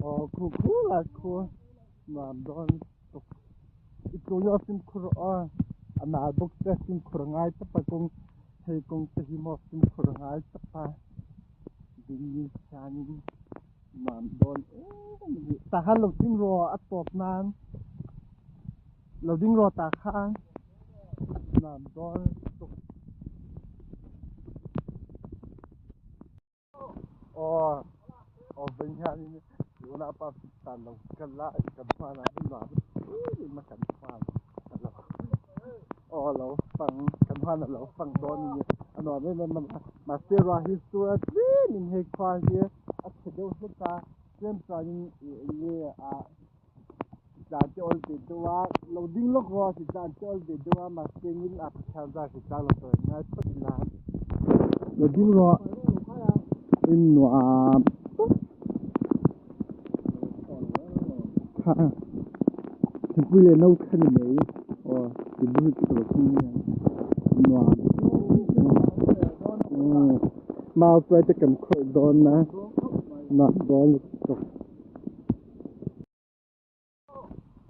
Aw khu khu lai khu nuam dawn tuk i tlung hi a fimkhur rawh aw a nal bawk che fimkhur a ngai tawp a kawng hei kawng te hi maw fimkhur a ngai tawp a ding hianin nuam dawn em a ni tah khan lo ding rawh a tawp nan lo ding rawh tah khan nuam dawn tuk. Aw aw veng hianin tuna pa tan lo kal a kan hman ah hian nuam em a kan hman a lo aw lo fang kan hman a lo fang dawn a ni a nuam em em a mahse ruah hi sur a tlem in hei khua hi a chhe deuh hlek a tlem chuanin ih eng nge ah tlan te awl ve deuh a lo ding lawk rawh a tlan te awl ve deuh a mahse engin a pathian zar hi tlang lo tur an ngai phawt ila lo ding rawh in nuam tawp kha thingpui leh no kha ni mai aw tih bul chu ka lo thlang mai ang nuam mau chuai te kan khawih dawn a nuam dawn lutuk.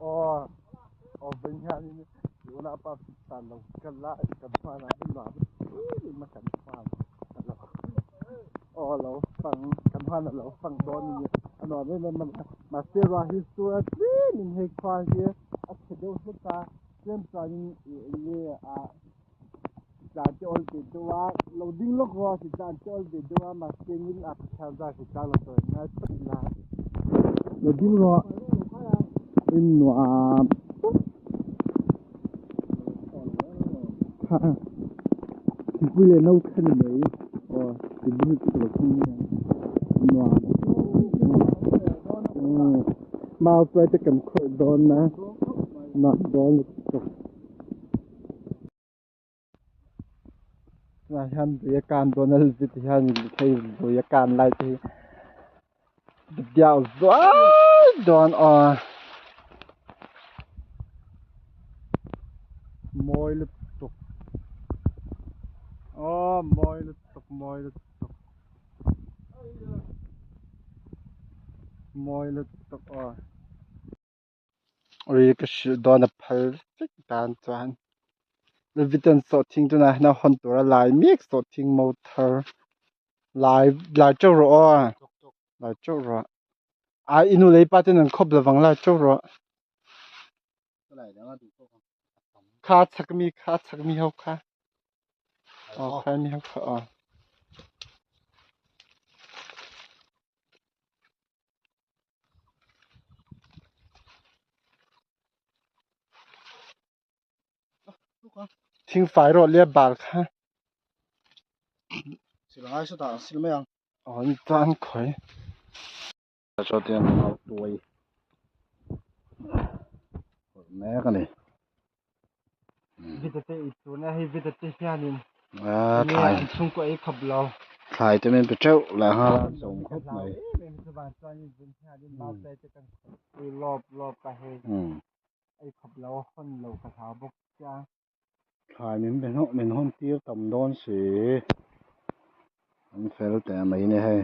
Aw aw veng hianin tuna pa tan lo kal a kan hman ah hian nuam em em a kan hman a lo aw lo fang kan hman a lo fang dawn a ni a nuam em em a mahse ruah hi sur a tlem in hei khua hi a chhe deuh hlek a tlem chuanin ih eng nge ah tlan te awl ve deuh a lo ding lawk rawh a tlan te awl ve deuh a mahse engin a pathian zar hi tlang lo tur an ngai phawt ila lo ding rawh in nuam tawp kha thingpui leh no kha ni mai aw tih bul chu ka lo thlang mai ang nuam mau chuai te kan khawih dawn a nuam dawn lutuk. Tunah hian lui a kan dawn a vit hian hei lui a kan lai te hi diau zuai dawn aw mawi lutuk aw mawi lutuk mawi lutuk mawi lutuk aw. Ri ka hrilh dawn a phal vek dan chuan Levitan sawhthing tunah hian a hawn tur a lai mek sawhthing mo thar lai lai teuh rawh aw lai teuh rawh a i nu leh i pa ten an khawp lovang lai teuh rawh kha chak mi kha chak mi ho kha aw kha mi ho kha aw. Thing fai rawh lia bal kha Silai saw tah an sil mai ang. Aw an tan khawi. Chuan mau tuai mek a ni. Vita te i tuna hei vita te hianin A thlai an chhungkaw ei khawp lo. Thlai te min pe teuh leh nghal a zawm khawp mai. Thlai min pe hnawh min hawn tir tam dawn si. An fel teh mai ni hei.